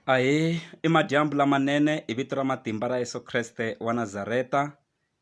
Ahee, i madyambu lamanene hi vito ra matimba ra Yesu Kreste wa Nazareta.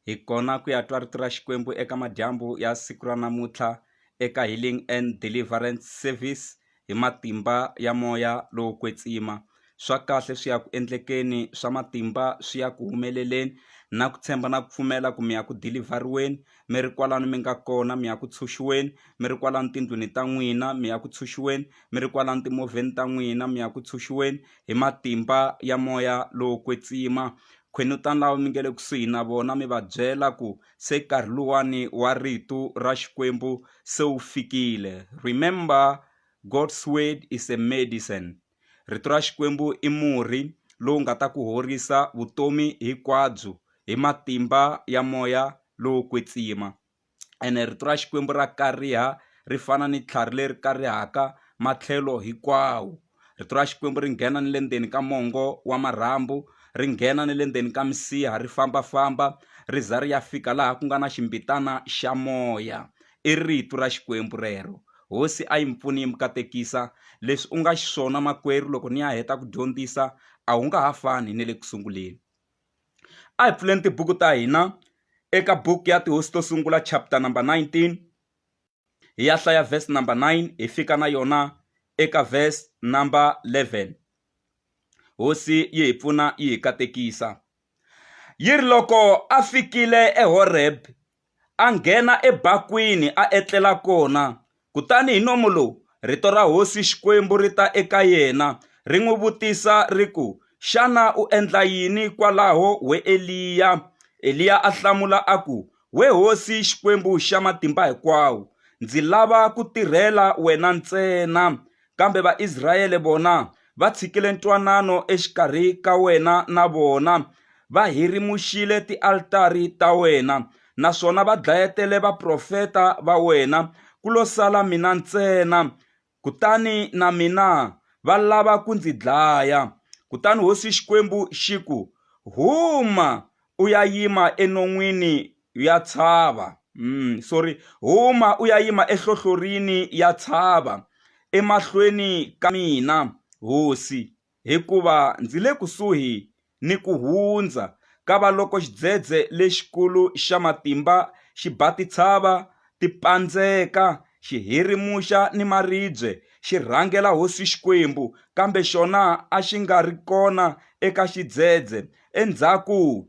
Hi kona ku ya twa rito ra Xikwembu eka madyambu ya siku ra namuntlha eka Healing and Deliverance Service hi matimba ya moya lowo kwetsima. Swa kahle swi ya ku endlekeni swa matimba swi ya ku humeleleni na ku tshemba na ku pfumela ku mi ya ku dilivhariweni mi ri kwalano mi nga kona mi ya ku tshunxiweni mi ri kwalano tindlwini ta n'wina mi ya ku tshunxiweni mi ri kwalano timovheni ta n'wina mi ya ku tshunxiweni hi matimba ya moya lowo kwetsima khwenutani lava mi nge le kusuhi na vona mi va byela ku se nkarhi luwani wa rito ra Xikwembu se wu fikile remember God's word is a medicine rito ra Xikwembu i murhi lowu nga ta ku horisa vutomi hinkwabyo hi matimba ya moya lowo kwetsima ene rito ra Xikwembu ra kariha ri fana ni tlhari leri karihaka matlhelo hinkwawo rito ra Xikwembu ri nghena ni le ndzeni ka mongo wa marhambu ri nghena ni le ndzeni ka misiha ri fambafamba ri za ri ya fika laha ku nga na ximbitana xa moya i rito ra Xikwembu rero hosi a yi mi pfuni yi mi katekisa leswi u nga xiswona makwerhu loko ni ya heta ku dyondzisa a wu nga ha fani ni le ku sunguleni A hi pfuleni tibuku ta hina eka buku ya Tihosi to Sungula chapter number 19 hi ya hlaya verse number 9 hi fika na yona eka verse number 11. Hosi yi hi pfuna yi hi katekisa. Yi ri loko a fikile eHoreb a nghena ebakwini a etlela kona. Kutani hi nomu lowu, rito ra hosi Xikwembu ri ta eka yena, ri n'wi vutisa ri ku, Xana u endla yini kwalaho, we Eliya? Eliya a hlamula a ku, We hosi Xikwembu xa matimba hinkwawo, ndzi lava ku tirhela wena ntsena, Kambe Vaisrayele vona va tshikile ntwanano exikarhi ka wena na vona, va hirimuxile tialtari ta wena, naswona va dlayetele vaprofeta va wena, ku lo sala mina ntsena, kutani na mina va lava ku ndzi dlaya. Kutani hosi Xikwembu xi ku, Huma u ya yima enon'wini ya tshava sorry huma u ya yima ehlohlorini ya tshava emahlweni ka mina hosi hikuva ndzi le kusuhi ni ku hundza ka va loko xidzedze lexikulu xa matimba xi ba titshava ti pandzeka xi hirimuxa ni maribye xi rhangela hosi Xikwembu kambe xona a xi nga ri kona eka xidzedze endzhaku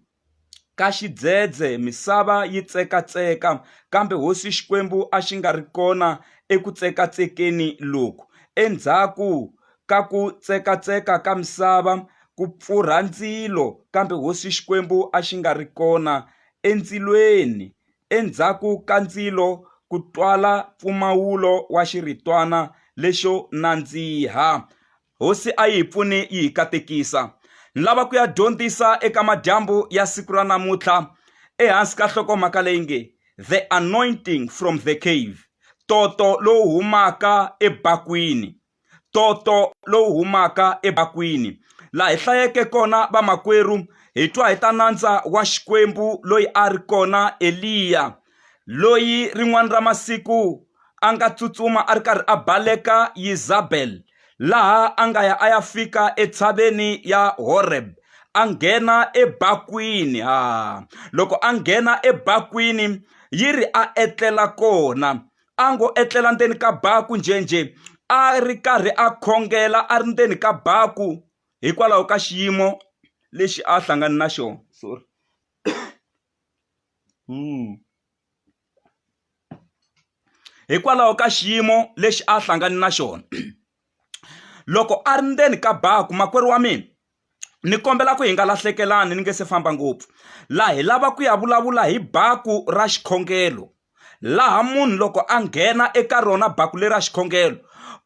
ka xidzedze misava yi tsekatseka kambe hosi Xikwembu a xi nga ri kona eku tsekatsekeni loku endzhaku ka ku tsekatseka ka misava ku pfurha ndzilo kambe hosi Xikwembu a xi nga ri kona endzilweni endzhaku ka ndzilo ku twala mpfumawulo wa xiritwana lexo nandziha. Hosi a yi hi pfuni yi hi katekisa. Ni lava ku ya dyondzisa eka madyambu ya siku ra namuntlha ehansi ka nhlokomhaka leyi nge The Anointing from the Cave, toto lowu humaka ebakwini. Toto lowu humaka ebakwini. Laha hi hlayeke kona vamakwerhu hi twa hi ta nandza wa Xikwembu loyi a ri kona Eliya loyi rin'wana ra masiku a nga tsutsuma a ri karhi a baleka Yezabel laha a nga ya a ya fika entshaveni ya Horeb a nghena ebakwini ha loko a nghena ebakwini yi ri a etlela kona a ngo etlela ndzeni ka baku njhenjhe a ri karhi a khongela a ri ndzeni ka baku hikwalaho ka xiyimo lexi a hlangane na xona sorry Hikwalaho ka xiyimo lexi a hlangane na xona loko a ri ndzeni ka baku makwerhu wa mina ni kombela ku hi nga lahlekelani ni nge se famba ngopfu laha hi lava ku ya vulavula hi baku ra xikhongelo laha munhu loko a nghena eka rona baku leri ra xikhongelo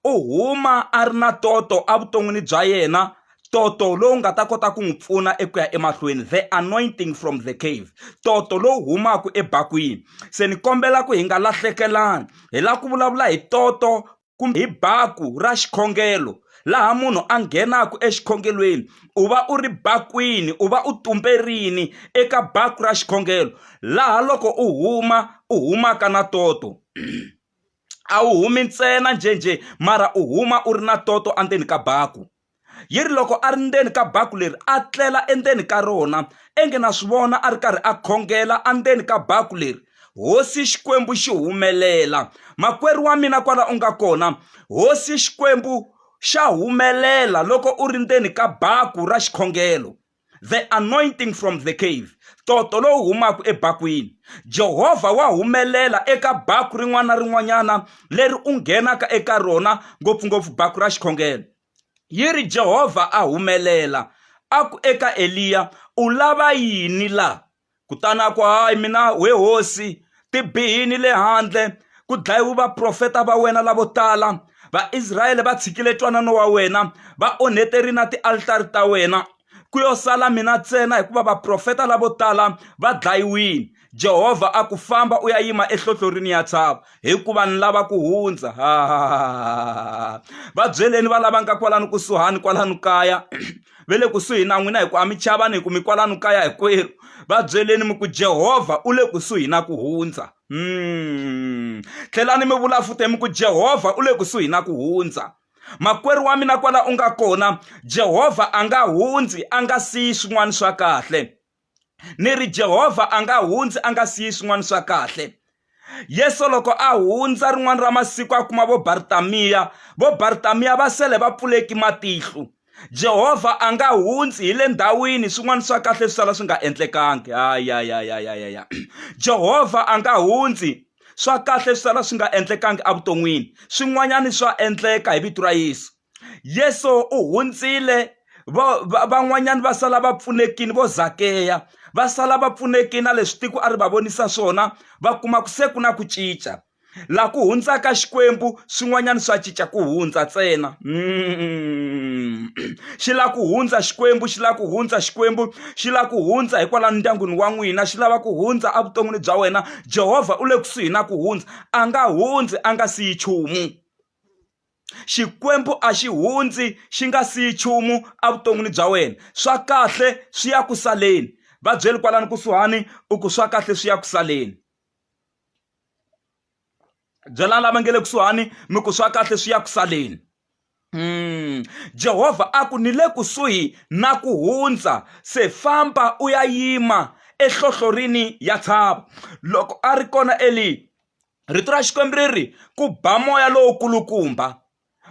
u huma a ri na toto evuton'wini bya yena toto lowu nga ta kota ku n'wi pfuna eku ya emahlweni the anointing from the cave toto lowu humaka ebakwini se ni kombela ku hi nga lahlekelani hi lava ku vulavula hi toto kumbe hi baku ra xikhongelo laha munhu a nghenaka exikhongelweni u va u ri bakwini u va u tumberini eka baku ra xikhongelo laha loko u huma u humaka na toto a wu humi ntsena njhenjhe mara u huma u ri na toto endzeni ka baku. Yi ri loko a ri ndzeni ka baku leri a tlela endzeni ka rona enge na swi vona a ri karhi a khongela endzeni ka baku leri hosi Xikwembu xi humelela. Makwerhu wa mina kwala u nga kona hosi Xikwembu xa humelela loko u ri ndzeni ka baku ra xikhongelo. The anointing from the cave, toto lowu humaka ebakwini. Jehovha wa humelela eka baku rin'wana na rin'wanyana leri u nghenaka eka rona, ngopfungopfu baku ra xikhongelo. Yi ri, Jehovha a humelela, a ku eka Eliya, U lava yini la? Kutani a ku, Hayi mina, we hosi, ti bihini le handle, ku dlayiwe vaprofeta va wena lavo tala, Vaisrayele va tshikile ntwanano wa wena, va onheterile na tialitari ta wena, ku yo sala mina ntsena hikuva vaprofeta lavo tala va dlayiwile. Jehovha a ku, Famba u ya yima ehlohlorini ya tshava, hikuva ni lava ku hundza. Va byeleni va lava nga kwalano kusuhani kwalano kaya ve le kusuhi na n'wina hi ku a mi chavani hi ku mi kwalano kaya hikwerhu. Va byeleni mi ku Jehovha u le kusuhi na ku hundza. Tlhelani mi vula futhi mi ku Jehovha u le kusuhi na ku hundza. Makwerhu wa mina kwala u nga kona, Jehovha a nga hundzi a nga siyi swin'wana swa kahle. Ni ri Jehovha a nga hundzi a nga siyi swin'wana swa kahle. Yesu loko a hundza rin'wana ra masiku a kuma vo Bartamiya, vo Bartamiya va sele va pfuleki matihlo. Jehovha a nga hundzi hi le ndhawini swin'wana swa kahle swi sala swi nga endlekangi. Ayayayayaya. Jehovha a nga hundzi swa kahle swi sala swi nga endlekangi evuton'wini. Swin'wanyana swa endleka hi vito ra Yesu. Yesu u hundzile van'wanyana va sala va pfunekile vo Zakeya va sala va pfunekile na leswi tiko a ri va vonisa swona va kuma ku se ku na ku cinca la ku hundzaka Xikwembu swin'wanyana swa cinca ku hundza ntsena xi lava ku hundza Xikwembu xi lava ku hundza Xikwembu xi lava ku hundza hikwalaho ndyangwini wa n'wina xi lava ku hundza evuton'wini bya wena Jehovha u le kusuhi na ku hundza a nga hundzi a nga siyi nchumu. Xikwembu a xi hundzi xi nga siyi nchumu evuton'wini bya wena. Swa kahle swi ya ku saleni. Va byeli kwalano kusuhani u ku swa kahle swi ya ku saleni. Byelani lava nge le kusuhani mi ku swa kahle swi ya ku saleni. Jehovha a ku ni le kusuhi na ku hundza, se famba u ya yima ehlohlorini ya tshava. Loko a ri kona Eli Rito ra Xikwembu ri ri, Ku ba moya lowukulukumba,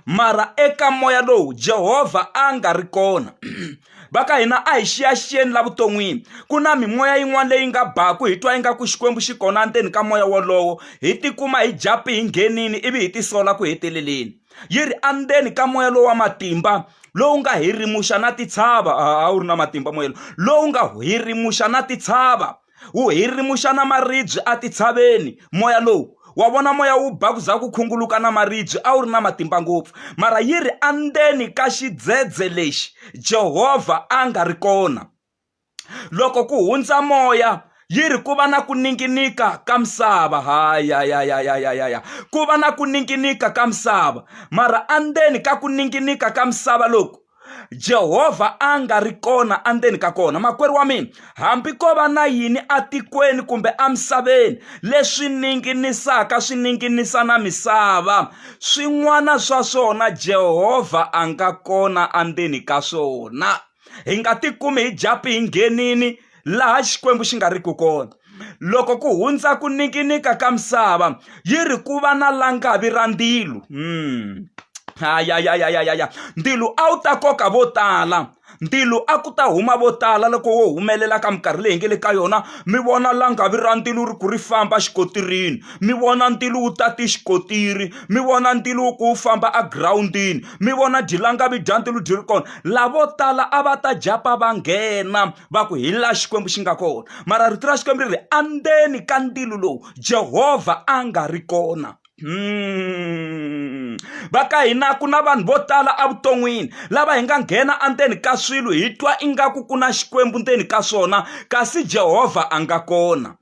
mara eka moya lowu Jehovha a nga ri kona. Va ka hina a hi xiyaxiyeni la vuton'wini. Ku na mimoya yin'wana leyi nga baku hi twa ingaku Xikwembu xi kona endzeni ka moya wolowo, hi tikuma hi japi hi nghenini ivi hi tisola ku heteleleni. Yi ri endzeni ka moya lowu wa matimba lowu nga hirimuxa na titshava, a wu ri na matimba moya lowu, lowu nga hirimuxa na titshava. Wu hirimuxa na maribye atitshaveni moya lowu. Wa vona moya wu ba ku za ku khunguluka na maribye, a wu ri na matimba ngopfu. Mara yi ri endzeni ka xidzedze lexi Jehovha a nga ri kona. Loko ku hundza moya, yi ri ku va na ku ninginika ka misava. Hayayayayayaya! Ku va na ku ninginika ka misava. Mara endzeni ka ku ninginika ka misava loku, Jehovha a nga ri kona endzeni ka kona. Makwerhu wa mina, hambi ko va na yini atikweni kumbe emisaveni leswi ninginisaka swi ninginisa na misava, swin'wana swa swona Jehovha a nga kona endzeni ka swona. Hi nga tikumi hi japi hi nghenini laha Xikwembu xi nga riki kona. Loko ku hundza ku ninginika ka misava, yi ri ku va na langavi ra ndzilo. Ayayayayaya ndzilo a wu ta koka vo tala ndzilo a ku ta huma vo tala loko wo humelela ka minkarhi leyi nge le ka yona mi vona langavi ra ndzilo ri ku ri famba xikotirini mi vona ndzilo wu tati xikotiri mi vona ndzilo wu ku wu famba egirawundini mi vona dyilangavi dya ndzilo byi ri kona lavo tala a va ta japa va nghena va ku hi laha Xikwembu xi nga kona mara rito ra Xikwembu ri ri endzeni ka ndzilo lowu Jehovha a nga ri kona. Va ka hina ku na vanhu vo tala evuton'wini lava hi nga nghena endzeni ka swilo hi twa ingaku ku na Xikwembu ndzeni ka swona kasi Jehovha a nga kona.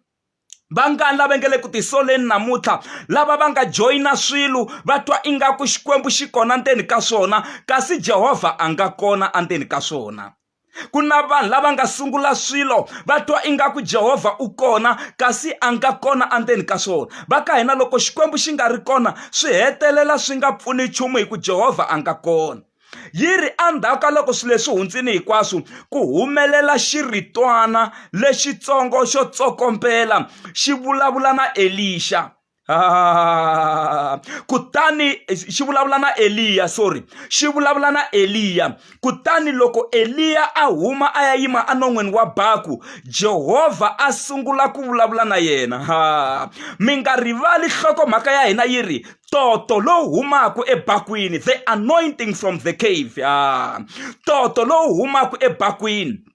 Vangani lava nge le ku tisoleni namuntlha lava va nga joyina swilo va twa ingaku Xikwembu xi kona ndzeni ka swona kasi Jehovha a nga kona endzeni ka swona. Ku na vanhu lava nga sungula swilo va twa ingaku Jehovha u kona kasi a nga kona endzeni ka swona. Va ka hina loko Xikwembu xi nga ri kona swi hetelela swi nga pfuni nchumu hi ku Jehovha a nga kona. Yi ri endzhaku ka loko swilo leswi hundzile hinkwaswo ku humelela xiritwana lexitsongo xo tsokombela xi vulavula na Elixa. Ah, kutani xi vulavula na Eliya sorry xi vulavula na Eliya kutani loko Eliya a huma a ya yima enon'weni wa baku Jehovha a sungula ku vulavula na yena ha mi nga rivali nhlokomhaka ya hina yi ri toto lowu humaka ebakwini the anointing from the cave ah, toto lowu humaka ebakwini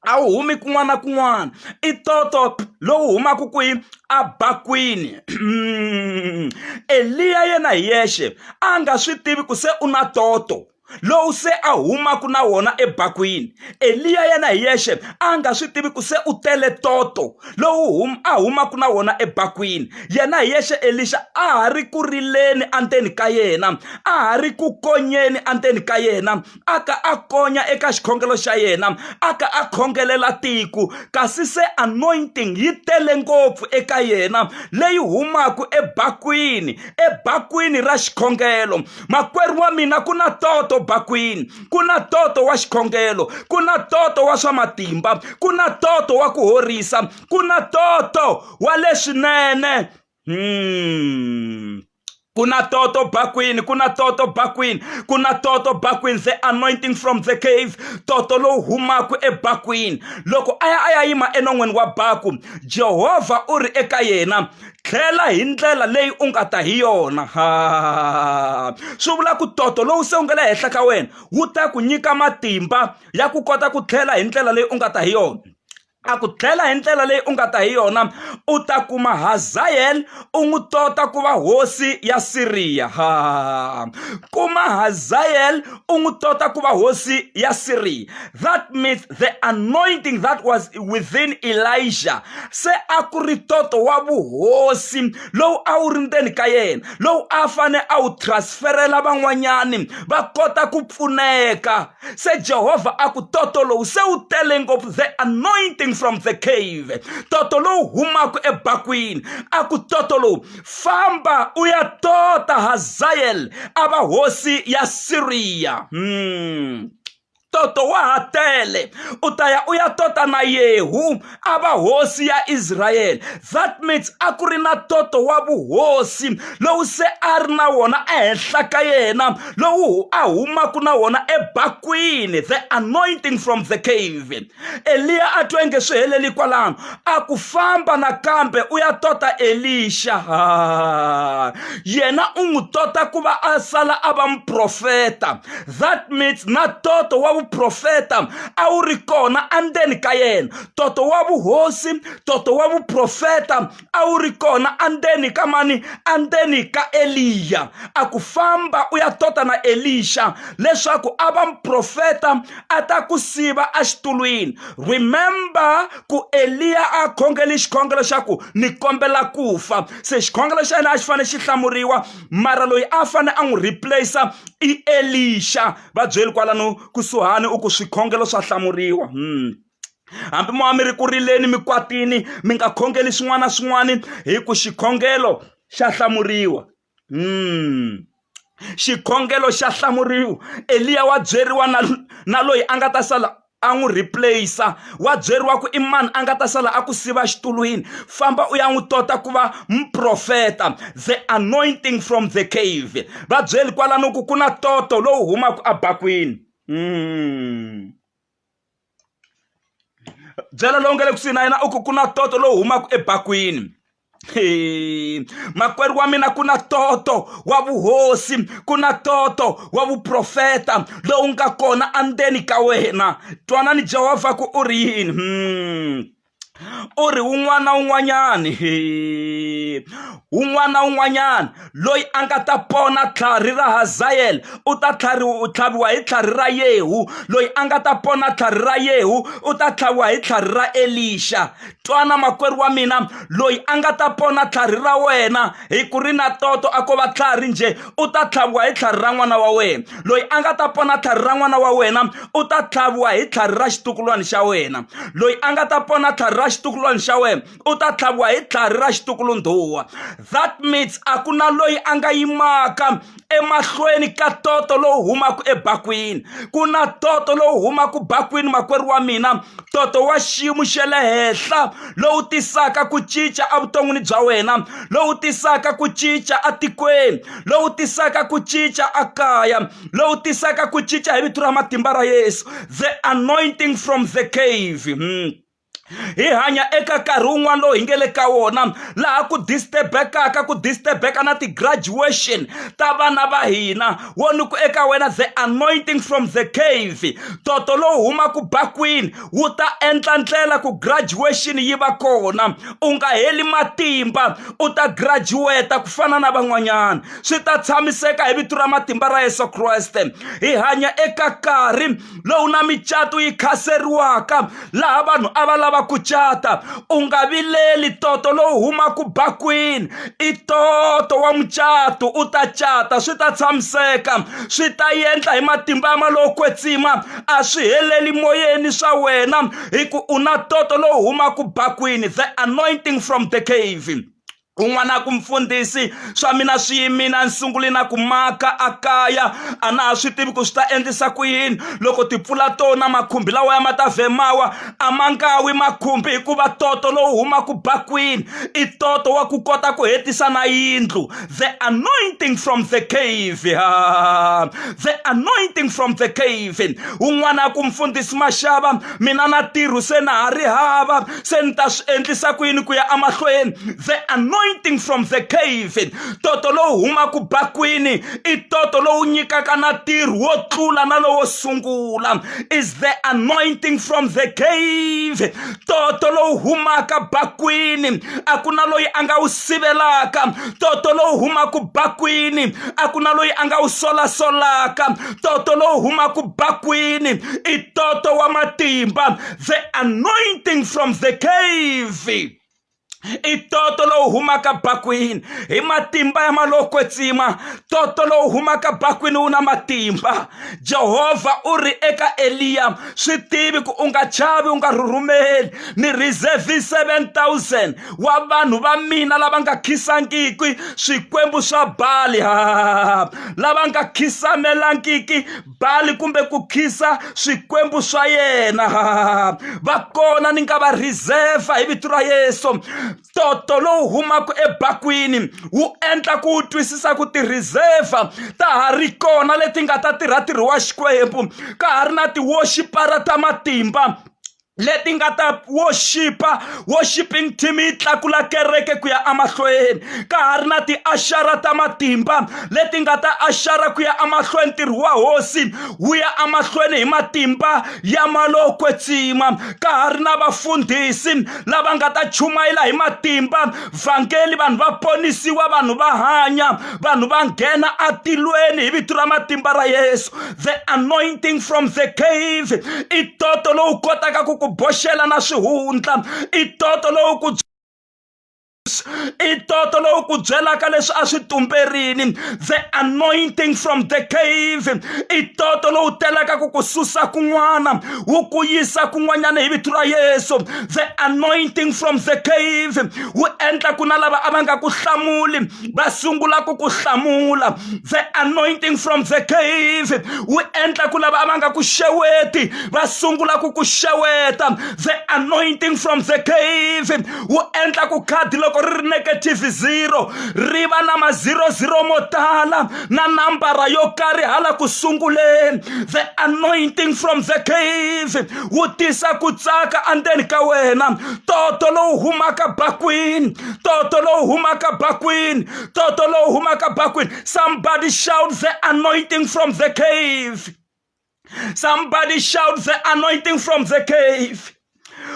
a wu humi kun'wana na kun'wana i toto lowu humaka kwihi abakwini Eliya yena hi yexe a nga swi tivi ku se u na toto lowu se a humaka na wona ebakwini Eliya yena hi yexe a nga swi tivi ku se u tele toto lowu a humaka na wona ebakwini yena hi yexe Elixa a ha ri ku rileni endzeni ka yena a ha ri ku konyeni endzeni ka yena a ka a konya eka xikhongelo xa yena a ka a khongelela tiko kasi se anointing yi tele ngopfu eka yena leyi humaka ebakwini ebakwini ra xikhongelo makwerhu wa mina ku na toto bakwini ku na toto wa xikhongelo ku na toto wa swa matimba ku na toto wa ku horisa ku na toto wa leswinene hmm. Ku na toto bakwini ku na toto bakwini ku na toto bakwini the anointing from the cave toto lowu humaka ebakwini loko a ya a ya yima enon'weni wa baku jehovha u ri eka yena tlhela hi ndlela leyi u nga ta hi yona ha swi vula ku toto lowu se wu nga le henhla ka wena wu ta ku nyika matimba ya ku kota ku tlhela hi ndlela leyi u nga ta hi yona A ku tlhela hi ndlela leyi u nga ta hi yona u ta kuma Hazayele u n'wi tota ku va hosi ya Siriya ha kuma Hazayele u n'wi tota ku va hosi ya Siriya that means the anointing that was within Elijah se a ku ri toto wa vuhosi lowu a wu ri ndzeni ka yena lowu a fane a wu transferela van'wanyani va kota ku pfuneka se jehovha a ku toto lowu se wu tele ngopfu the anointing from the cave toto lowu humaka ebakwini a ku toto lowu famba u ya tota hazayel a va hosi ya siriya hmm. toto wa ha tele u ta ya u ya tota na yehu a va hosi ya Israyele that means a ku ri na toto wa vuhosi lowu se a ri na wona ehenhla ka yena lowu a humaka na wona ebakwini the anointing from the cave Eliya a twa nge swi heleli kwalano a ku famba nakambe u ya tota Elixa yena u n'wi tota ku va a sala a va muprofeta that means na toto wa vuprofeta a wu ri kona endzeni ka yena toto wa vuhosi toto wa vuprofeta a wu ri kona endzeni ka mani endzeni ka eliya a ku famba u ya tota na elixa leswaku a va muprofeta a ta ku siva exitulwini remember ku eliya a khongeli xikhongelo xa ku ni kombela ku fa se xikhongelo xa yena a xi fanele xi hlamuriwa mara loyi a fanele a n'wi replace i elixa va byeli kwalano kusuhani u ku swikhongelo swa hlamuriwa hmm. Hambi mo va mi ri ku rileni mi kwatini mi nga khongeli swin'wana na swin'wana hi ku xikhongelo xa hlamuriwa hmm. Xikhongelo xa hlamuriwa eliya wa byeriwa na na loyi a nga ta sala a n'wi replace wa byeriwa ku i mani a nga ta sala a ku siva xitulwini famba u ya n'wi tota ku va muprofeta the anointing from the cave va byeli kwalano ku ku na toto lowu humaka abakwini mm. Byela lowu nga le kusuhi na yena u ku ku na toto lowu humaka ebakwini makwerhu wa mina ku na toto wa vuhosi ku na toto wa vuprofeta lowu nga kona endzeni ka wena twanani jehovha ku u ri yini hmm. U ri wun'wana na wun'wanyani wun'wana na wun'wanyana loyi a nga ta pona tlhari ra Hazayele u ta tlhaviwa hi tlhari ra Yehu loyi a nga ta pona tlhari ra Yehu u ta tlhaviwa hi tlhari ra Elixa twana makwerhu wa mina loyi a nga ta pona tlhari ra wena hi ku ri na toto a ko va tlhari njhe u ta tlhaviwa hi tlhari ra n'wana wa wena loyi a nga ta pona tlhari ra n'wana wa wena u ta tlhaviwa hi tlhari ra xitukulwana xa wena loyi a nga ta pona tlhari ra xitukulwana xa wena u ta tlhaviwa hi tlhari ra xitukulundhuwa. That means a ku na loyi a nga yimaka emahlweni ka toto lowu humaka ebakwini. Ku na toto lowu humaka bakwini makwerhu wa mina, toto wa xiyimo xa le henhla lowu tisaka ku cinca evuton'wini bya wena, lowu tisaka ku cinca etikweni, lowu tisaka ku cinca ekaya, lowu tisaka ku cinca hi vito ra matimba ra Yesu. The anointing from the cave. Hi hanya eka nkarhi wun'wana lowu hi nge le ka wona laha ku disturbekaka ku disturbeka na ti-graduation ta vana va hina wo ni ku eka wena the anointing from the cave toto lowu humaka bakwini wu ta endla ndlela ku graduation yi va kona u nga heli matimba u ta graduate ku fana na van'wanyana swi ta tshamiseka hi vito ra matimba ra Yesu Kreste hi hanya eka nkarhi lowu na micato yi khaseriwaka laha vanhu a va lava ku cata u nga vileli toto lowu humaka bakwini i toto wa mucato u ta cata swi ta tshamiseka swi ta endla hi matimba ya malowo kwetsima a swi heleli moyeni swa wena hi ku u na toto lowu humaka bakwini the anointing from the cave. Un'wana a ku, Mfundhisi, swa mina swi yimile, a ni sunguli na ku maka a kaya, a na ha swi tivi ku swi ta endlisa ku yini. Loko timpfula to na, makhumbi lawaya ma ta vhe ma wa. A ma nga wi makhumbi hikuva toto lowu humaka bakwini i toto wa ku kota ku hetisa na yindlu. The anointing from the cave. The anointing from the cave. Un'wana a ku, Mfundhisi Mashava, mina na ntirho se na ha ri hava, se ni ta swi endlisa ku yini ku ya emahlweni the anointing from the cave toto lowu humaka bakwini i toto lowu nyikaka na ntirho wo tlula na lowo sungula is the anointing from the cave toto lowu humaka bakwini a ku na loyi a nga wu sivelaka toto lowu humaka bakwini a ku na loyi a nga wu solasolaka toto lowu humaka bakwini i toto wa matimba The anointing from the cave i toto lowu humaka bakwini hi matimba ya malokwetsima toto lowu humaka bakwini wu na matimba jehovha u ri eka eliya swi tivi ku u nga chavi u nga rhurhumeli ni reserve 7000 wa vanhu va mina lava nga khisangiki swikwembu swa bali ha lava nga khisamelangiki Bali kumbe ku khisa swikwembu swa yena va kona ni nga va reserve hi vito ra Yesu toto lowu humaka ebakwini wu endla ku wu twisisa ku ti-reserve ta ha ri kona leti nga ta tirha ntirho wa Xikwembu ka ha ri na ti-worshipara ta matimba leti nga ta worshipa worshiping team yi tlakula kereke ku ya emahlweni ka ha ri na tiaxara ta matimba leti nga ta axara ku ya emahlweni ntirho wa hosi wu ya emahlweni hi matimba ya malo kwetsima ka ha ri na vafundhisi lava nga ta chumayela hi matimba vhangeli vanhu va ponisiwa vanhu va hanya vanhu va nghena atilweni hi vito ra matimba ra Yesu the anointing from the cave i toto lowu kotaka ku ku boxela na swihundla i toto lowu ku i toto lowu ku byelaka leswi a swi tumberini the anointing from the cave i toto lowu telaka ku ku susa kun'wana wu ku yisa kun'wanyana hi vito ra Yesu the anointing from the cave wu endla ku na lava a va nga ku hlamuli va sungula ku ku hlamula the anointing from the cave wu endla ku lava a va nga ku xeweti va sungula ku ku xeweta the anointing from the cave wu endla ku khadi loko ri ri negative zero ri va na ma zero zero mo tala na nambara yo karhi hala ku sunguleni the anointing from the cave wu tisa ku tsaka endzeni ka wena toto lowu humaka bakwini toto lowu humaka bakwini toto lowu humaka bakwini somebody shout the anointing from the cave somebody shout the anointing from the cave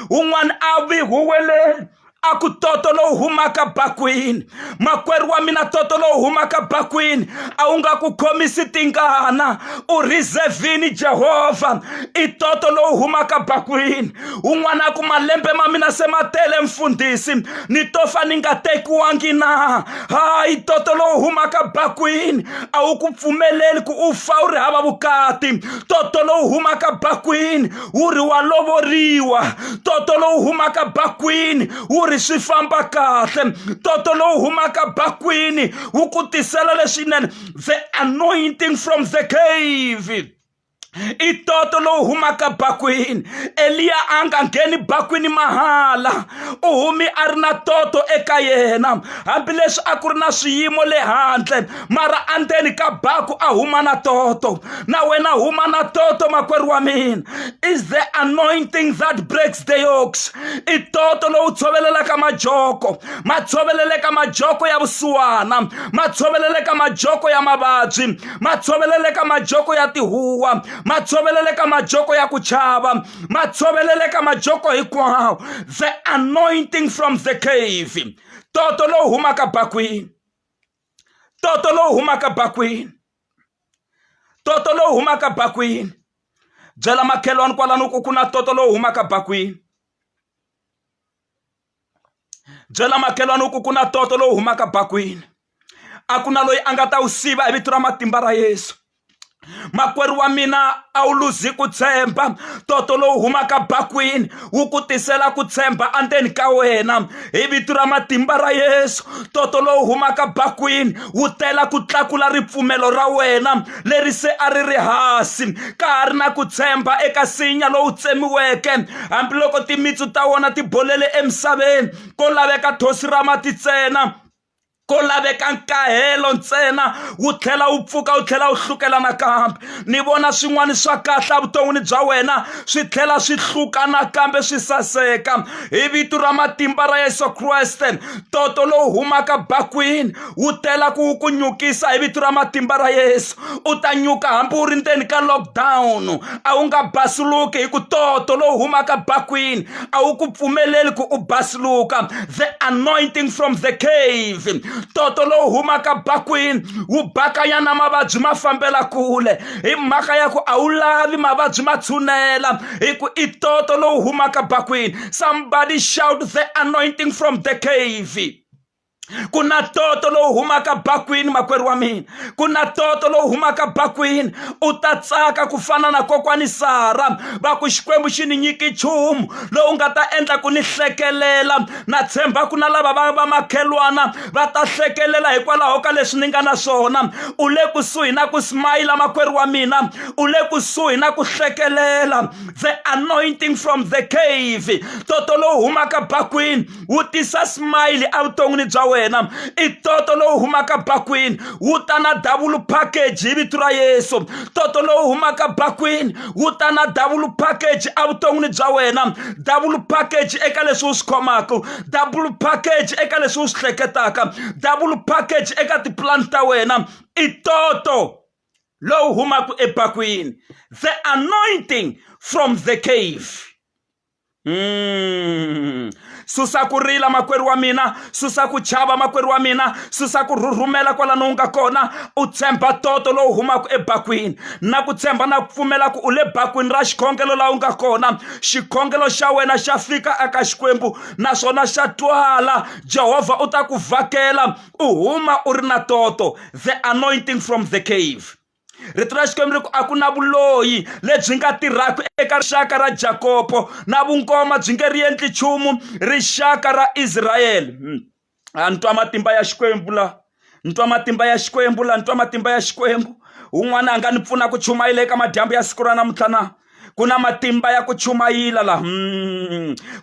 un'wana a vi huweleli A ku toto lowu humaka bakwini, makwerhu wa mina, toto lowu humaka bakwini a wu nga ku khomisi tingana, u reservini Jehovha. I toto lowu humaka bakwini. Un'wana a ku malembe ma mina se ma tele mfundhisi, ni to fa ni nga tekiwangi na? Hayi, toto lowu humaka bakwini a wu ku pfumeleli ku u fa u ri hava vukati. Toto lowu humaka bakwini wu ri wa lovoriwa. Toto lowu humaka bakwini wu ri swi famba kahle. Toto lowu humaka bakwini wu ku tisela leswinene. The anointing from the cave. I toto lowu humaka bakwini. Eliya a nga ngheni bakwini mahala, u humi a ri na toto eka yena, hambileswi a ku ri na swiyimo le handle, mara endzeni ka baku a huma na toto. Na wena huma na toto, makwerhu wa mina. Is the anointing that breaks the yokes. I toto lowu tshovelelaka majoko, ma tshoveleleka majoko ya vusiwana, ma tshoveleleka majoko ya mavabyi, ma tshoveleleka majoko ya tihuwa, ma tshoveleleka majoko ya ku chava, ma tshoveleleka majoko hinkwawo. The anointing from the cave. Toto lowu humaka bakwini, toto lowu humaka bakwini, toto lowu humaka bakwini. Byela makhelwani kwalano ku ku na toto lowu humaka bakwini. Byela makhelwani ku ku na toto lowu humaka bakwini. A ku na loyi a nga ta wu siva hi vito ra matimba ra Yesu. Makwerhu wa mina, a wu luzi ku tshemba. Toto lowu humaka bakwini wu ku tisela ku tshemba endzeni ka wena hi vito ra matimba ra Yesu. Toto lowu humaka bakwini wu tela ku tlakula ripfumelo ra wena leri se a ri ri hansi. Ka ha ri na ku tshemba eka nsinya lowu tsemiweke, hambiloko timitsu ta wona ti bolele emisaveni, ko laveka thosi ra mati ntsena, ko laveka nkahelo ntsena, wu tlhela wu pfuka, wu tlhela wu hlukela nakambe. Ni vona swin'wana swa kahle evuton'wini bya wena swi tlhela swi hluka nakambe swi saseka hi vito ra matimba ra Yesu Kreste. Toto lowu humaka bakwini wu tela ku wu ku nyukisa hi vito ra matimba ra Yesu. U ta nyuka hambi u ri ndzeni ka lockdown, a wu nga basuluki, hi ku toto lowu humaka bakwini a wu ku pfumeleli ku u basuluka. The anointing from the cave. Toto lowu humaka bakwini wu bakanya na mavabyi ma fambela kule, hi mhaka ya ku a wu lavi mavabyi ma tshunela, hi ku i toto lowu humaka bakwini. Somebody shout the anointing from the cave. Ku na toto lowu humaka bakwini, makwerhu wa mina, ku na toto lowu humaka bakwini. U ta tsaka ku fana na kokwani Sara, va ku Xikwembu xi ni nyiki nchumu lowu nga ta endla ku ni hlekelela. Na tshemba ku na lava va va makhelwana va ta hlekelela hikwalaho ka leswi ni nga na swona. U le kusuhi na ku smile, makwerhu wa mina, u le kusuhi na ku hlekelela. The anointing from the cave. Toto lowu humaka bakwini wu tisa smile evuton'wini bya wena. I toto lowu humaka bakwini wu ta na double package hi vito ra Yesu. Toto lowu humaka bakwini wu ta na double package evuton'wini bya wena. Double package eka leswi u swi khomaka, double package eka leswi u swi hleketaka, double package eka tipulani ta wena. I toto lowu humaka ebakwini. The anointing from the cave. Susa ku rila, makwerhu wa mina, susa ku chava, makwerhu wa mina, susa ku rhurhumela kwalano u nga kona, u tshemba toto lowu humaka ebakwini. Na ku tshemba na ku pfumela ku u le bakwini ra xikhongelo laha u nga kona. Xikhongelo xa wena xa fika eka Xikwembu naswona xa twala. Jehovha u ta ku vhakela, u huma u ri na toto. The anointing from the cave. Rito ra Xikwembu ri ku a ku na vuloyi lebyi nga tirhaka eka rixaka ra Jakobo, na vungoma byi nge ri endli nchumu rixaka ra Israyele. A ni twa matimba ya Xikwembu la, ni twa matimba ya Xikwembu la, ni twa matimba ya Xikwembu. Un'wana a nga ni pfuna ku chumayela eka madyambu ya siku ra namuntlha na? Ku na matimba ya ku chumayila la.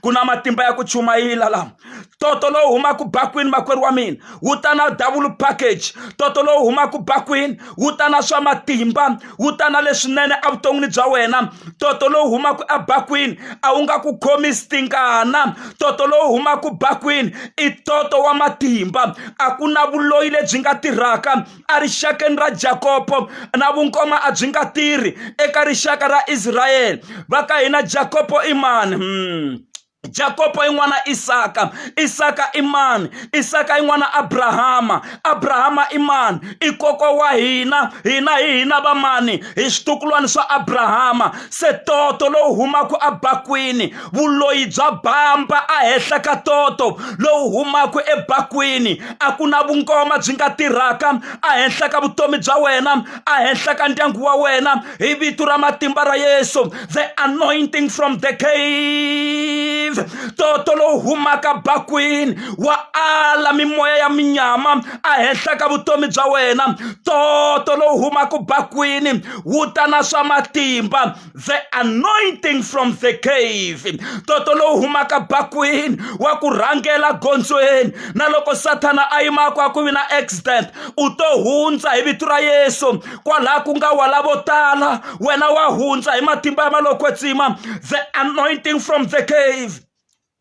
Ku na matimba ya ku chumayila la. Toto lowu humaka bakwini, makwerhu wa mina, wu ta na double package. Toto lowu humaka bakwini wu ta na swa matimba, wu ta na leswinene evuton'wini bya wena. Toto lowu humaka ebakwini a wu nga ku khomisi tingana. Toto lowu humaka bakwini i toto wa matimba. A ku na vuloyi lebyi nga tirhaka erixakeni ra Jakobo, na vungoma a byi nga tirhi eka rixaka ra Israyele. Va ka hina Jakobo i mani? Jakobo i n'wana Isaka, Isaka i mani? Isaka i n'wana Abrahama, Abrahama i mani? I kokwa wa hina, hina hi hina va mani? Hi switukulwana swa Abrahama. Se toto lowu humaka abakwini, vuloyi bya bamba ehenhla ka toto lowu humaka ebakwini, a ku na vungoma byi nga tirhaka ehenhla ka vutomi bya wena, ehenhla ka ndyangu wa wena, hi vito ra matimba ra Yesu. The anointing from the cave, toto lowu humaka bakwini wa ala mimoya ya minyama ehenhla ka vutomi bya wena. Toto lowu humaka bakwini wu ta na swa matimba. The anointing from the cave, toto lowu humaka bakwini wa ku rhangela gondzweni, na loko sathana a yimaka a ku vi na accident, u to hundza hi vito ra Yesu. Kwalaha ku nga wala vo tala, wena wa hundza hi matimba ya malokwetsima. The anointing from the cave.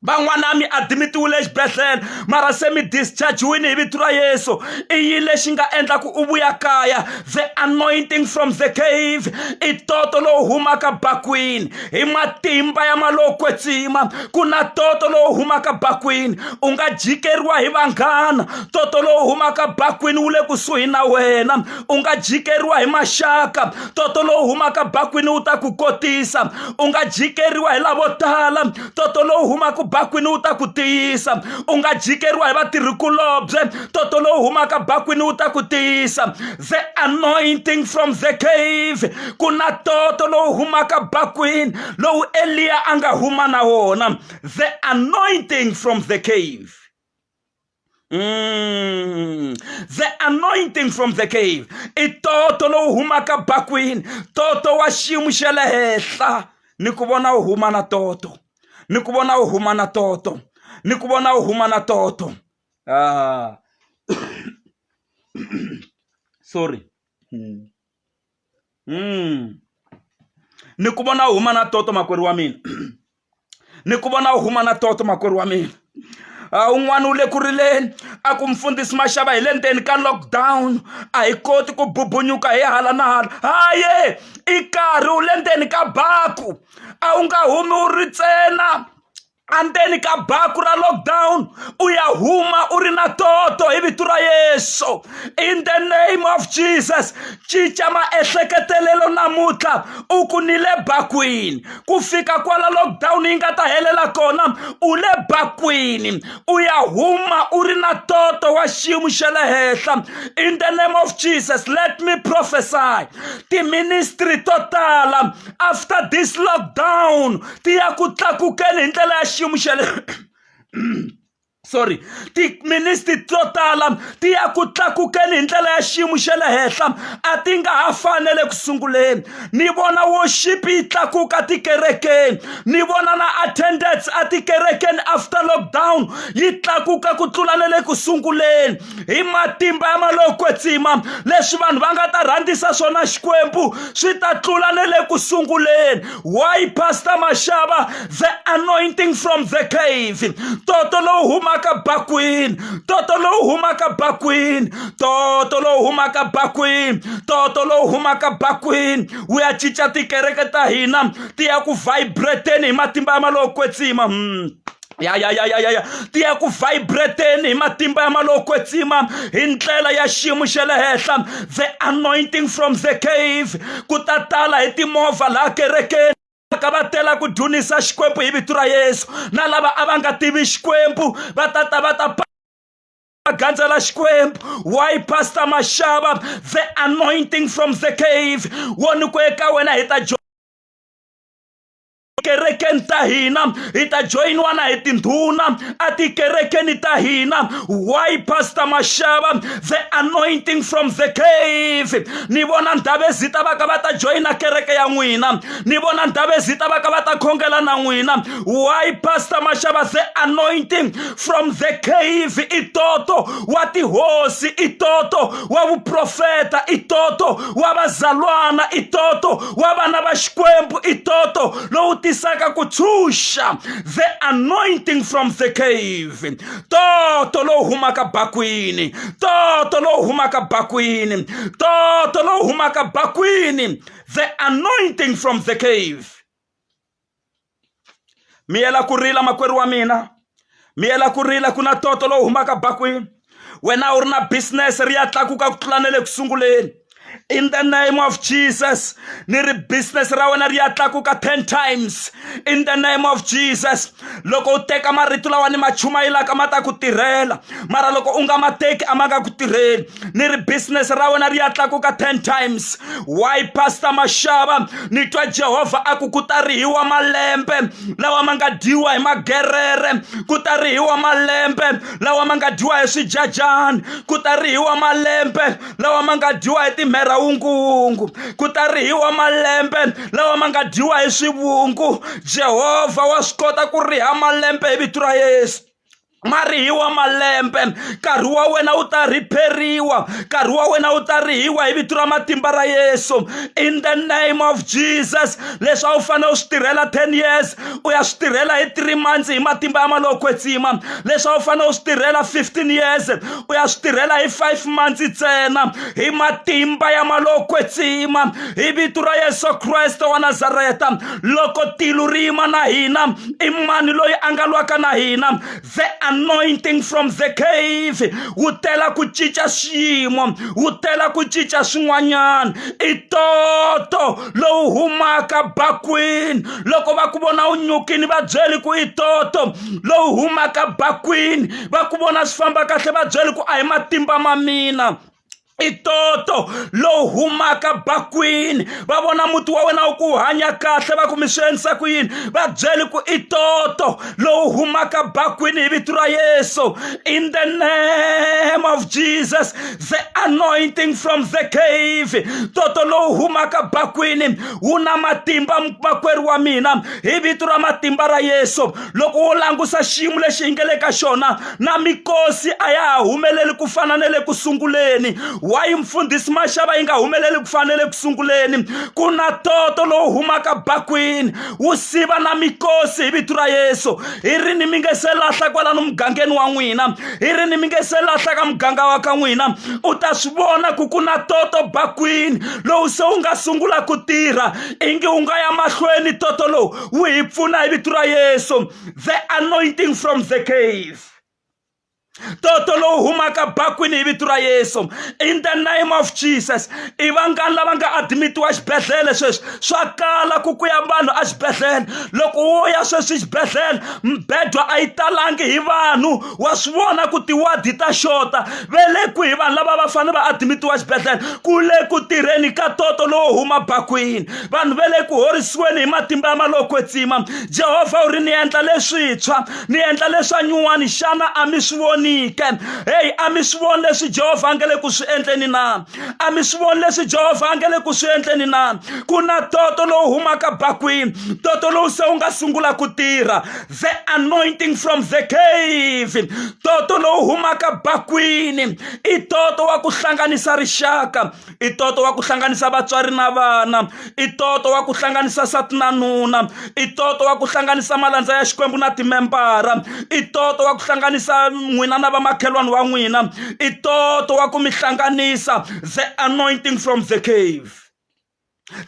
Van'wana mi adimitiwile exibedhlele, mara se mi dischargiwile hi vito ra Yesu. I yini lexi nga endla ku u vuya kaya? The anointing from the cave i toto lowu humaka bakwini hi matimba ya malokwetsima. Ku na toto lowu humaka bakwini, u nga jikeriwa hi vanghana, toto lowu humaka bakwini wu le kusuhi na wena. U nga jikeriwa hi maxaka, toto lowu humaka bakwini wu ta ku kotisa. U nga jikeriwa hi lavo tala, toto lowu humaka bakwini wu ta ku tiyisa. U nga jikeriwa hi vatirhikulobye, toto lowu humaka bakwini wu ta ku tiyisa. The anointing from the cave. Ku na toto lowu humaka bakwini lowu Eliya a nga huma na wona. The anointing from the cave. The anointing from the cave i toto lowu humaka bakwini, toto wa xiyimo xa le henhla. Ni ku vona u huma na toto, ni ku vona u huma na toto, ni ku vona u huma na toto. Ah. Sorry. Ni ku vona u huma na toto, makwerhu wa mina. Ni ku vona u huma na toto, makwerhu wa mina. Un'wana u le ku rileni, a ku mfundhisi Maxava, hi le ndzeni ka lockdown, a hi koti ku bubunyuka hi hala na hala. Haye, i karhi u le ndzeni ka baku, a wu nga humi u ri ntsena andzeni ka baku ra lockdown, u ya huma u ri na toto hi vito ra Yesu. In the name of Jesus, cinca maehleketelelo namuntlha, u ku ni le bakwini. Ku fika kwala lockdown yi nga ta helela kona, u le bakwini, u ya huma u ri na toto wa xiyimo xa le henhla. In the name of Jesus, let me prophesy, tiministry to tala after this lockdown ti ya ku tlakukeni hi ndlela ya xiyimo xa le, sorry, tiministri to tala ti ya ku tlakukeni hi ndlela ya xiyimo xa le henhla, a ti nga ha fanele ku sunguleni. Ni vona worship yi tlakuka tikerekeni, ni vona na attendance atikerekeni after lockdown yi tlakuka ku tlula na le ku sunguleni hi matimba ya malokwetsima. Leswi vanhu va nga ta rhandzisa swona Xikwembu swi ta tlula na le ku sunguleni. Why, Pastor Mashaba? The anointing from the cave. Toto lowu humaka bakwini, toto lowu humaka bakwini, toto lowu humaka bakwini, toto lowu humaka bakwini wu ya cinca tikereke ta hina, ti ya ku vibrateni hi matimba ya malokwetsima. Ya ya ya ya ya ya, ti ya ku vibrateni hi matimba ya malokwetsima hi ndlela ya xiyimo xa le henhla. The anointing from the cave. Ku ta tala hi timovha laha kerekeni ka va tela ku dyondzisa Xikwembu hi vito ra Yesu, na lava a va nga tivi Xikwembu va ta ta va ta gandzela Xikwembu. Why, Pastor Mashaba? The anointing from the cave. Woni ku eka wena hi ta kerekeni ta hina, hi ta joyiniwa na hi tindhuna atikerekeni ta hina. Why, Pastor Mashaba? The anointing from the cave. Ni vona Ndhavezita va ka va ta joyina kereke ya n'wina, ni vona Ndhavezita va ka va ta khongela na n'wina. Why, Pastor Mashaba? The anointing from the cave i toto wa tihosi, i toto wa vuprofeta, i toto wa vazalwana, i toto wa vana va Xikwembu, i toto lowu tisaka ku tshunxa. The anointing from the cave, toto lowu humaka bakwini, toto lowu humaka bakwini, toto lowu humaka bakwini. The anointing from the cave. Miyela ku rila makwerhu wa mina, miyela ku rila ku na toto lowu humaka bakwini. Wena u ri na business ri ya tlakuka ku tlula na le ku sunguleni. In the name of Jesus, ni ri business ra wena ri ya tlakuka 10 times. In the name of Jesus, loko u teka marito lawa ni ma chumayelaka ma ta ku tirhela, mara loko u nga ma teki a ma nga ku tirheli. Ni ri business ra wena ri ya tlakuka 10 times. Why Pastor Mashava? Ni twa Jehovha a ku ku ta rihiwa malembe lawa ma nga dyiwa hi magerere, ku ta rihiwa malembe lawa ma nga dyiwa hi swijajani, ku ta rihiwa malembe lawa ma nga dyiwa hi timherhawunguwungu, ku ta rihiwa malembe lawa ma nga dyiwa hi swivungu. Jehovha wa swi kota ku riha malembe hi vito ra Yesu. Ma rihiwa malembe, nkarhi wa wena wu ta ripheriwa, nkarhi wa wena wu ta rihiwa hi vito ra matimba ra Yesu. In the name of Jesus, leswi a wu fanele u swi tirhela 10 years u ya swi tirhela hi 3 months hi matimba ya malowo kwetsima. Leswi a wu fanele u swi tirhela 15 years u ya swi tirhela hi 5 months ntsena hi matimba ya malowo kwetsima, hi vito ra Yesu Kreste wa Nazareta. Loko tilo ri yima na hina, i mani loyi a nga lwaka na hina? The anointing from the cave wu tela ku cinca swiyimo, wu tela ku cinca swin'wanyana. I toto lowu humaka bakwini. Loko va ku vona u nyukini, va byeli ku i toto lowu humaka bakwini. Va ku vona swi famba kahle, va byeli ku a hi matimba ma mina, i toto lowu humaka bakwini. Va vona muti wa wena wu ku hanya kahle, va ku mi swi endlisa ku yini, va byeli ku i toto lowu humaka bakwini hi vito ra Yesu. In the name of Jesus, the anointing from the cave, toto lowu humaka bakwini wu na matimba makwerhu wa mina, hi vito ra matimba ra Yesu. Loko wo langusa xiyimo lexi hi nga le ka xona, na mikosi a ya ha humeleli ku fana na le ku sunguleni. Why mfundhisi Mashava yi nga humeleli ku fana na le ku sunguleni? Ku na toto lowu humaka bakwini wu siva na mikosi hi vito ra Yesu. Hi rini mi nge se lahla kwalano mugangeni wa n'wina? Hi rini mi nge se lahla ka muganga wa ka n'wina? U ta swi vona ku ku na toto bakwini lowu se wu nga sungula ku tirha, ingi wu nga ya mahlweni toto lowu wu hi pfuna hi vito ra Yesu. The anointing from the cave, toto lowu humaka bakwini hi vito ra Yesu. In the name of Jesus. I vangani lava nga admitiwa xibedhlele sweswi? Swa kala ku ku ya vanhu exibedhlele. Loko wo ya sweswi xibedhlele, mbedwa a yi talangi hi vanhu, wa swi vona ku tiwadi ta xota. Ve le kwihi vanhu lava va fanele va admitiwa xibedhlele? Ku le ku tirheni ka toto lowo huma bakwini. Vanhu va le ku horisiweni hi matimba ya malowo kwetsima. Jehovha u ri, ni endla leswintshwa, ni endla leswa nyuwani, xana a mi swi voni ke? Heyi, a mi swi voni leswi Jehovha a nge le ku swi endleni na? A mi swi voni leswi Jehovha a nge le ku swi endleni na? Ku na toto lowu humaka bakwini, toto lowu se wu nga sungula ku tirha. The anointing from the cave, toto lowu humaka bakwini i toto wa ku hlanganisa rixaka, i toto wa ku hlanganisa vatswari na vana, i toto wa ku hlanganisa nsati na nuna, i toto wa ku hlanganisa malandza ya Xikwembu na timembara, i toto wa ku hlanganisa n'wina na vamakhelwani wa n'wina, i toto wa ku mi hlanganisa. The anointing from the cave,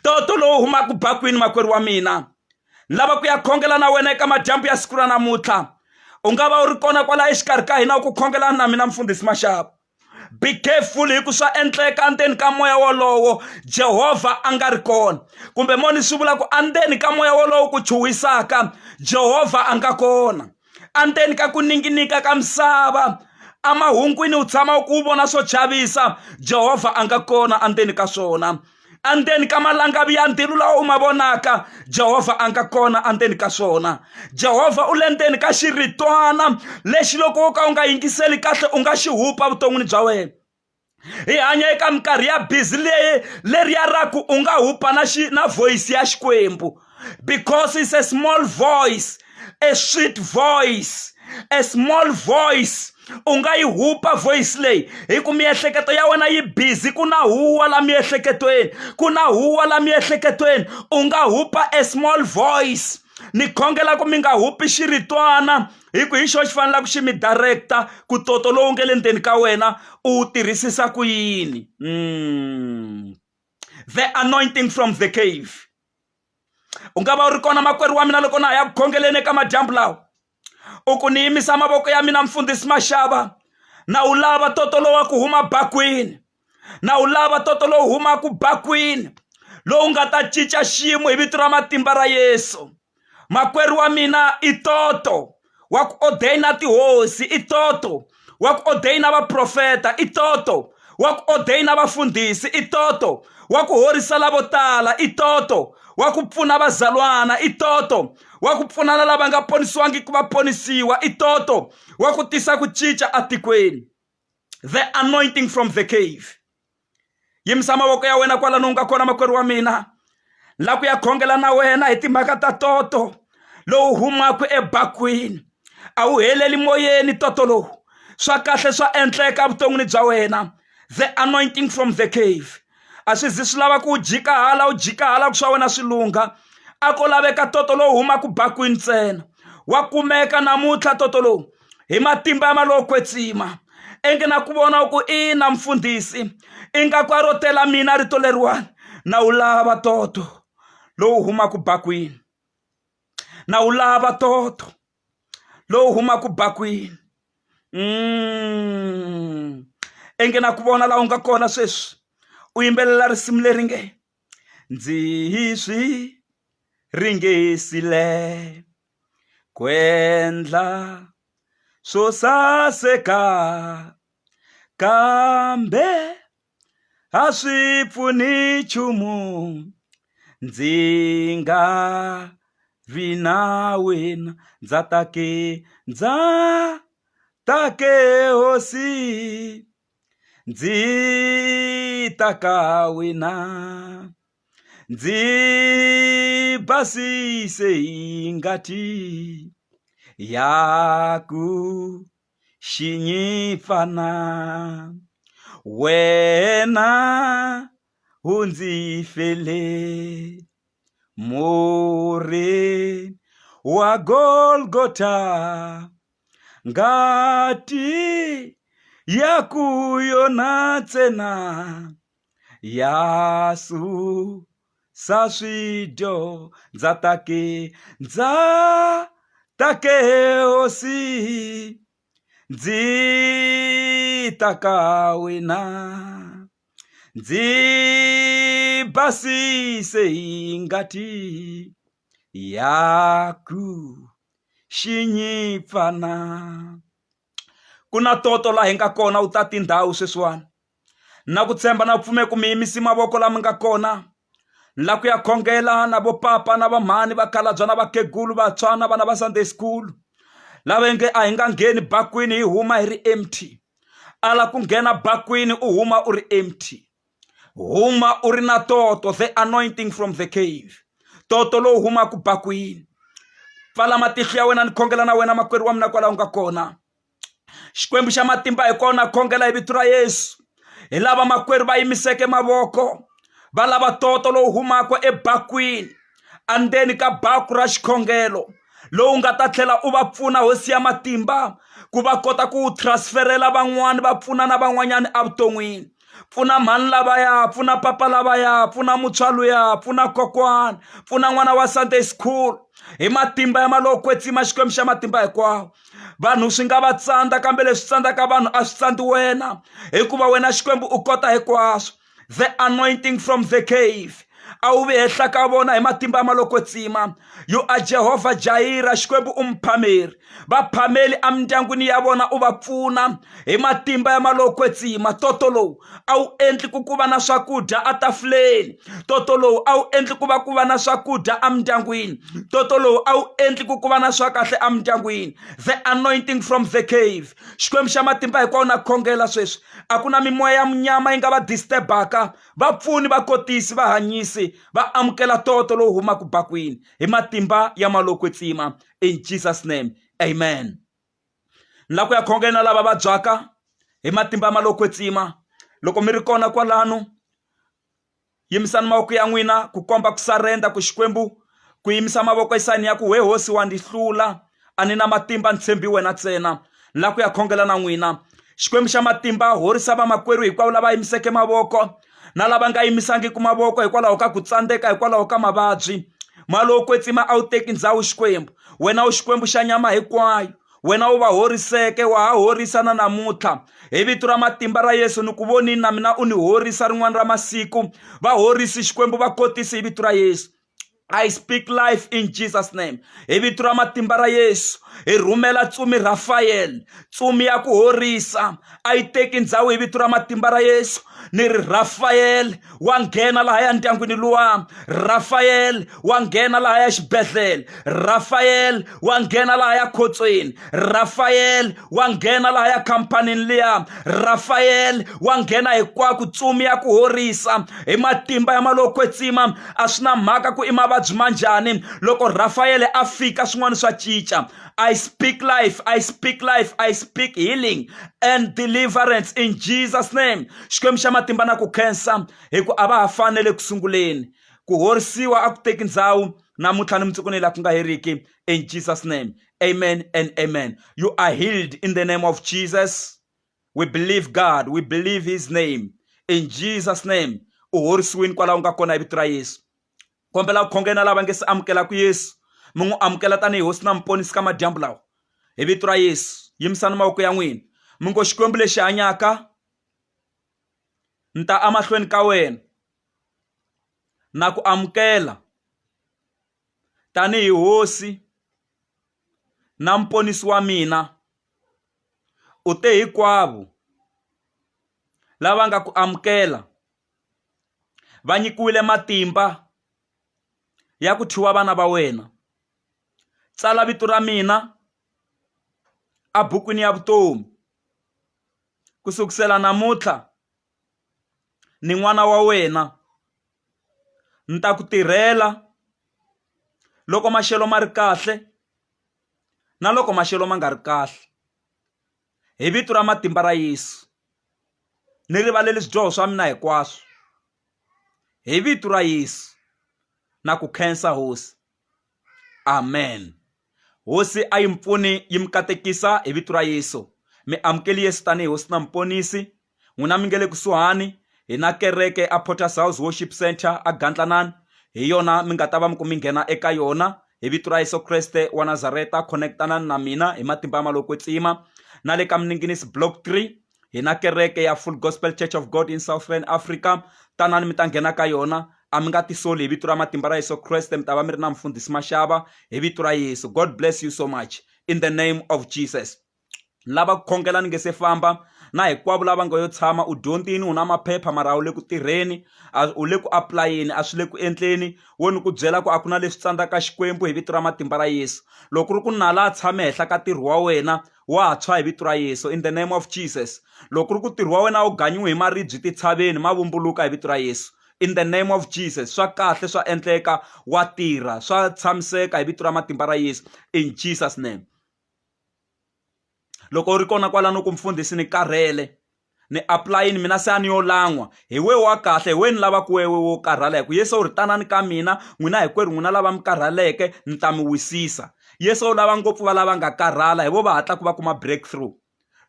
toto lowu humaka bakwini. Makwerhu wa mina, lava ku ya khongela na wena eka madyambu ya siku ra namuntlha. U nga va u ri kona kwala exikarhi ka hina u ku khongelani na mina mfundhisi Mashava. Be careful, hi ku swa endleka endzeni ka moya wolowo Jehovha a nga ri kona, kumbe moni swi vula ku endzeni ka moya wolowo ku chuhisaka Jehovha a nga kona. Endzeni ka ku ninginika ka misava emahungwini u tshama u ku u vona swo chavisa, Jehovha a nga kona endzeni ka swona. Endzeni ka malangavi ya ndzilo lawa u ma vonaka, Jehovha a nga kona endzeni ka swona. Jehovha u le ndzeni ka xiritwana lexi loko wo ka u nga yingiseli kahle u nga xi hupa vuton'wini bya wena. Hi hanya eka minkarhi ya busy leyi leriya ra ku u nga hupa na xi na voice ya Xikwembu, because it's a small voice, a sweet voice, a small voice. U nga yi hupa voice leyi hi ku miehleketo ya wena yi busy, ku na huwa la miehleketweni, ku na huwa la miehleketweni, u nga hupa a small voice. Ni khongela ku mi nga hupi xiritwana, hi ku hi xo xi fanelaka xi mi director ku toto lowu nge le ndzeni ka wena u wu tirhisisa ku yini. The anointing from the cave. U nga va u ri kona makwerhu wa mina loko na ha ya ku khongeleni eka madyambu lawa u ku ni yimisa mavoko ya mina mfundhisi Mashava na wu lava toto lowu wa ku huma bakwini na wu lava toto lowu humaka bakwini lowu nga ta cinca xiyimo hi vito ra matimba ra Yesu makwerhu wa mina i toto wa ku ordaina tihosi i toto wa ku ordaina vaprofeta i toto wa ku ordaina vafundhisi i toto wa ku horisa lavo tala i toto wa ku pfuna vazalwana i toto wa ku pfuna na lava nga ponisiwangiki va ponisiwa i toto wa ku tisa ku cinca atikweni the anointing from the cave yimisa mavoko ya wena kwalano u nga kona makwerhu wa mina la ku ya khongela na wena hi timhaka ta toto lowu humaka ebakwini a wu heleli moyeni toto lowu swa kahle swa endleka evuton'wini bya wena the anointing from the cave a swi zi swi lava ku u jika hala u jika hala ku swa wena swi lungha a ko laveka toto lowu humaka bakwini ntsena wa kumeka namuntlha toto lowu hi matimba ya malowo kwetsima enge na ku vona ku ina mfundhisi ingaku a ro tela mina rito leriwani na wu lava toto lowu humaka bakwini na wu lava toto lowu humaka bakwini mm. enge na ku vona laha u nga kona sweswi u yimbelela risimu leri nge ndzi swi ringesile ku endla swo saseka kambe a swi pfuni nchumu ndzi nga vi na wena ndza ta ke ndza ta ke hosi ndzi ta ka wena. Ndzi basise hi ngati ya ku xinyipfana wena u ndzi fele murhi wa Golgotha ngati ya ku yona ntsena ya susa swidyo ndza ta ke ndza ta ke hosi ndzi ta ka wena ndzi basise hi ngati ya ku xinyipfana ku na toto laha hi nga kona u ta tindhawu sweswiwani na ku tshemba na pfume ku mi yimisi mavoko lama nga kona la ku ya khongela na vopapa na vamhani vakhalabya na vakhegulu vantshwa na vana va sunday school lava nge a hi nga ngheni bakwini hi huma hi ri empty ala ku nghena bakwini u huma u ri empty huma u ri na toto the anointing from the cave toto lowu humaka bakwini pfala matihlo ya wena ni khongela na wena makwerhu wa mina kwalaho nga kona Xikwembu xa matimba hi kona khongela hi vito ra Yesu hi lava makwerhu va yimiseke mavoko va lava toto lowu humaka ebakwini endzeni ka baku ra xikhongelo lowu nga ta tlhela u va pfuna hosi ya matimba ku va kota ku wu transferela van'wani va pfuna na van'wanyana evuton'wini pfuna mhani lavaya pfuna papa lavaya pfuna muntshwa luya pfuna kokwana pfuna n'wana wa sunday school hi matimba ya malowo kwetsima xikwembu xa matimba hinkwawo vanhu swi nga va tsandza kambe leswi tsandzaka vanhu a swi tsandzi wena hikuva wena xikwembu u kota hinkwaswo the anointing from the cave a wu vi henhla ka vona hi matimba ya malokwetsima you are jehovha jayira xikwembu u muphameri va phameli emindyangwini ya vona u va pfuna hi matimba ya malokwetsima toto lowu a wu endli ku ku va na swakudya etafuleni toto lowu a wu endli ku va ku va na swakudya emindyangwini toto lowu a wu endli ku ku va na swa kahle emindyangwini the anointing from the cave xikwembu xa matimba hinkwawo na khongela sweswi a ku na mimoya ya munyama yi nga va disturbaka vapfuni vakotisi vahanyisi va amukela toto lowu humaka bakwini hi matimba ya malokwetsima in jesus name amen ni lava ku ya khongela na lava vabyaka hi matimba ya malokwetsima loko mi ri kona kwalano yimisani mavoko ya n'wina ku komba ku sarenda ku xikwembu ku yimisa mavoko esayini ya ku we hosi wa ndzi hlula a ni na matimba ni tshembi wena ntsena ni lava ku ya khongela na n'wina xikwembu xa matimba horisa vamakwerhu hinkwavo lava yimiseke mavoko na lava nga yimisangiki mavoko hikwalaho ka ku tsandzeka hikwalaho ka mavabyi Moya lowo kwetsima a wu teki ndhawu Xikwembu. Wena u Xikwembu xa nyama hinkwayo. Wena u va horiseke, wa ha horisa na namuntlha. Hi vito ra matimba ra Yesu ni ku vonini na mina u ni horisa rin'wana ra masiku. Va horisi Xikwembu va kotisi hi vito ra Yesu. I speak life in Jesus name. Hi vito ra matimba ra Yesu, hi rhumela tsumi Raphael, tsumi ya ku horisa. A yi teki ndhawu hi vito ra matimba ra Yesu. Ni ri Raphael wa nghena lahaya ndyangwini luwa. Raphael wa nghena lahaya xibedhlele. Raphael wa nghena lahaya khotsweni. Raphael wa nghena lahaya khampanini liya. Raphael wa nghena hinkwako tsumi ya ku horisa hi matimba ya malokwetsima. A swi na mhaka ku i mavabyi ma njhani, loko Raphael a fika swin'wana swa cinca. I speak life, I speak life, I speak healing and deliverance in Jesus name. Xikwembu xa matimba na ku khensa hi ku a va ha fanele ku sunguleni. Ku horisiwa a ku teki ndhawu namuntlha ni mundzuku ni laha ku nga heriki in Jesus name. Amen and amen. You are healed in the name of Jesus. We believe God, we believe his name. In Jesus name. U horisiwini kwalaho nga kona hi vito ra Yesu. Kombela ku khongela na lava nge se amukelaka Yesu. Mi n'wi amukela tanihi Hosi na Muponisi ka madyambu lawa. Hi vito ra Yesu. Yimisani mavoko ya n'wina. Mi ngo Xikwembu lexi hanyaka, ni ta emahlweni ka wena na ku amukela tanihi Hosi na Muponisi wa mina. U te hinkwavo lava nga ku amukela va nyikiwile matimba ya ku thyiwa vana va wena. Tsala vito ra mina ebukwini ya vutomi ku sukusela namuntlha ni n'wana wa wena ni ta ku tirhela loko maxelo ma ri kahle na loko maxelo ma nga ri kahle hi vito ra matimba ra Yesu ni rivaleli swidyoho swa mina hinkwaswo hi vito ra Yesu na ku khensa hosi amen hosi a yi mi pfuni yi mi katekisa hi vito ra Yesu mi amukeli Yesu tanihi hosi na muponisi N'wina mi nge le kusuhani, hi na kereke a Potter's House Worship Centre a Gandlanani, hi yona mi nga ta va mi ku mi nghena eka yona hi vito ra Yesu Kreste wa Nazareta. Connect-anani na mina hi matimba ya malo kwetsima. Na le ka Mninginisi Block 3 hi na kereke ya Full Gospel Church of God in Southern Africa. Tanani mi ta nghena ka yona, a mi nga tisoli hi vito ra matimba ra Yesu Kreste, mi ta va mi ri na mufundhisi Mashava hi vito ra Yesu. God bless you so much in the name of Jesus. Lava ku khongela ni nge se famba na hinkwavo lava nga yo tshama u dyondzini u na maphepha mara a wu le ku tirheni a u le ku apulayeni a swi le ku endleni wo ni ku byela ku a ku na leswi tsandzaka Xikwembu hi vito ra matimba ra Yesu loko ku ri ku nala a tshame henhla ka ntirho wa wena wa tshwa hi vito ra Yesu in the name of Jesus loko ku ri ku ntirho wa wena a wu ganyiwi hi maribye titshaveni ma vumbuluka hi vito ra Yesu in the name of Jesus swa kahle swa endleka wa tirha swa tshamiseka hi vito ra matimba ra Yesu in Jesus name. Loko u ri kona kwalano ku mfundhisi ni karhele ni apulayini mina se a ni yo lan'wa hi we wa kahle hi we ni lavaka wewe wo karhala hi ku Yesu u ri tanani ka mina n'wina hinkwerhu n'wina lava mi karhaleke ni ta mi wisisa Yesu u lava ngopfu va lava nga karhala hi vo va hatlaka va kuma breakthrough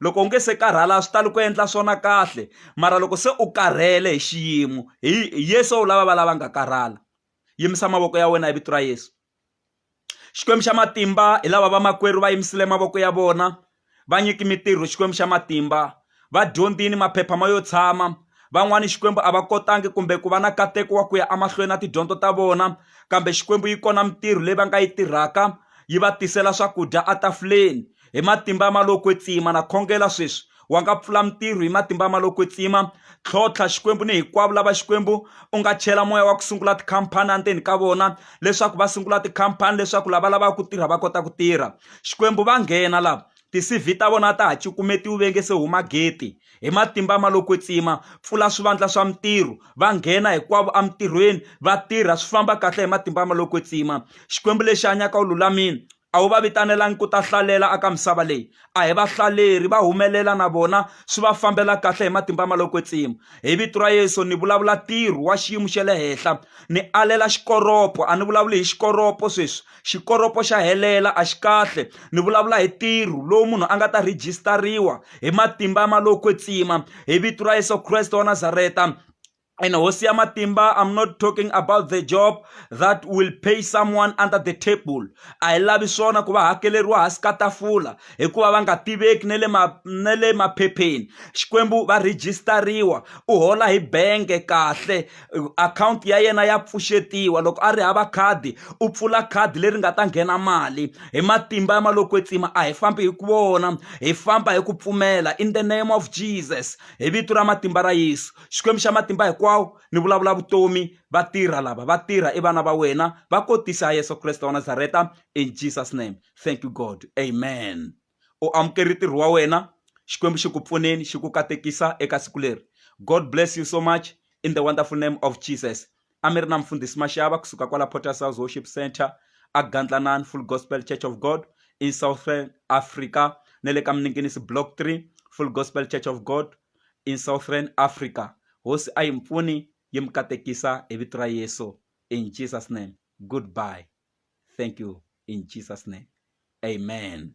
loko u nge se karhala a swi tali ku endla swona kahle mara loko se u karhele hi xiyimo hi Yesu u lava va lava nga karhala yimisa mavoko ya wena hi vito ra Yesu. Xikwembu xa matimba hi lava vamakwerhu va yimisile mavoko ya vona va nyiki mitirho Xikwembu xa matimba va dyondzini maphepha ma yo tshama van'wani Xikwembu a va kotangi kumbe ku va na nkateko wa ku ya emahlweni na tidyondzo ta vona kambe Xikwembu yi kona mitirho leyi va nga yi tirhaka yi va tisela swakudya etafuleni hi matimba ma lo kwetsima na khongela sweswi wa nga pfula mitirho hi matimba ma lo kwetsima tlhontlha Xikwembu ni hinkwavo lava Xikwembu u nga chela moya wa ku sungula tikhampani endzeni ka vona leswaku va sungula tikhampani leswaku lava lavaka ku tirha va kota ku tirha Xikwembu va nghena lava ti-C_V ta vona ta ha cukumetiwi ve nge se huma geti hi matimba ma lo kwetsima pfula swivandla swa mitirho va nghena hinkwavo emitirhweni va tirha swi famba kahle hi matimba ma lo kwetsima Xikwembu lexi hanyaka u lulamile A wu va vitanelangi ku ta hlalela aka misava leyi. A hi vahlaleri, va humelela na vona swi va fambela kahle hi matimba ma lo kwetsima. Hi vito ra Yesu ni vulavula ntirho wa xiyimo xa le henhla. Ni alela xikoropo, a ni vulavuli hi xikoropo sweswi. Xikoropo xa helela, a xi kahle. Ni vulavula hi ntirho lowu munhu a nga ta rhijisitariwa hi matimba ma lo kwetsima. Hi vito ra Yesu Kreste wa Nazareta. And hosi ya matimba, I'm not talking about the job that will pay someone under the table. A hi lavi swona ku va hakeleriwa hansi ka tafula hikuva va nga tiveki na le ma na le maphepheni. Xikwembu va rhijisitariwa, u hola hi benge kahle, akhawunti ya yena ya pfuxetiwa. Loko a ri hava khadi, u pfula khadi leri nga ta nghena mali. Hi matimba ya malokwetsima a hi fambi hi ku vona, hi famba hi ku pfumela in the name of Jesus. Hi vito ra matimba ra Yesu. Xikwembu xa matimba hinkwawo, ni vulavula vutomi, va tirha lava, va tirha i vana va wena, va kotisa Yesu Kreste wa Nazareta, in Jesus name. Thank you God. Amen. U amukeri ntirho wa wena, Xikwembu xi ku pfuneni, xi ku katekisa eka siku leri. God bless you so much in the wonderful name of Jesus. A mi ri na mfundhisi Mashava kusuka kwala Potter's House Worship Center a Gandlanan Full Gospel Church of God in Southern Africa na le ka Mninginisi Block 3 Full Gospel Church of God in Southern Africa. Hosi a yi mi pfuni yi mi katekisa hi vito ra Yesu. In Jesus name. Goodbye. Thank you in Jesus name. Amen.